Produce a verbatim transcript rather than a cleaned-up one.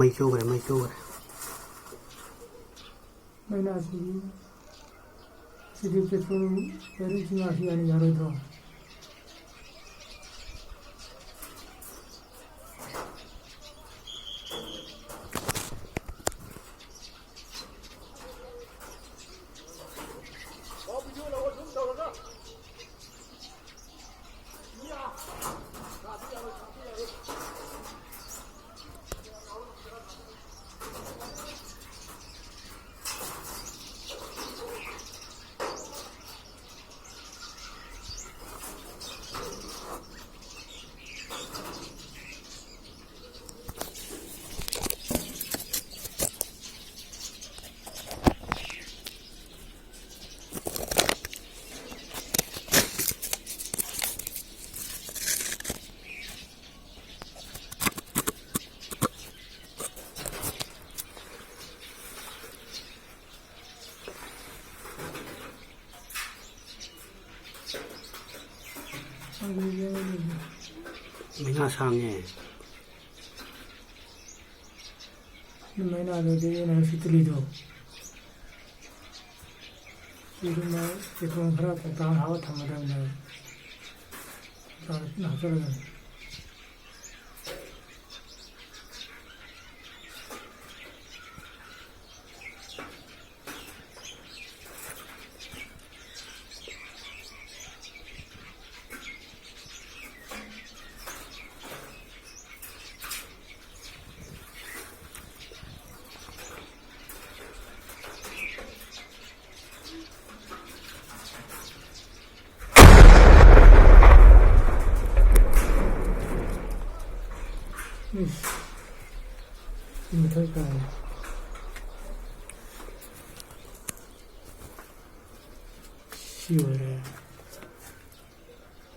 ꯃꯩ ꯆꯨꯈ꯭ꯔꯦ, ꯃꯩ ꯆꯨꯈ꯭ꯔꯦ꯫ ꯃꯩꯅꯥꯁꯤꯗꯤ, ꯁꯤꯗꯤ ꯄꯦꯇ꯭ꯔꯣꯜ ꯕꯦꯔꯦꯜꯁꯤ ꯉꯥꯛꯁꯤ ꯌꯥꯅꯤ, ꯌꯥꯔꯣꯏꯗ꯭ꯔꯣ? ꯃꯩꯅꯥ ꯁꯥꯡꯉꯦ꯫ ꯃꯩꯅꯥꯗꯨꯗꯤ ꯑꯩꯅ ꯁꯤꯠꯇ꯭ꯔꯤꯗꯣ꯫ ꯁꯤꯗꯨꯅ ꯄꯦꯇ꯭ꯔꯣꯜ ꯈꯔ ꯀꯧꯇꯥ ꯑꯃ ꯍꯥꯞꯄ ꯊꯝꯒꯗꯕꯅꯦꯕ꯫ ꯀꯧꯇꯥ ꯍꯥꯞꯆꯜꯂꯗꯕꯅꯤ꯫ ꯏꯁ, ꯁꯤ ꯃꯊꯛ ꯀꯥꯏ꯫ ꯁꯤ ꯑꯣꯏꯔꯦ꯫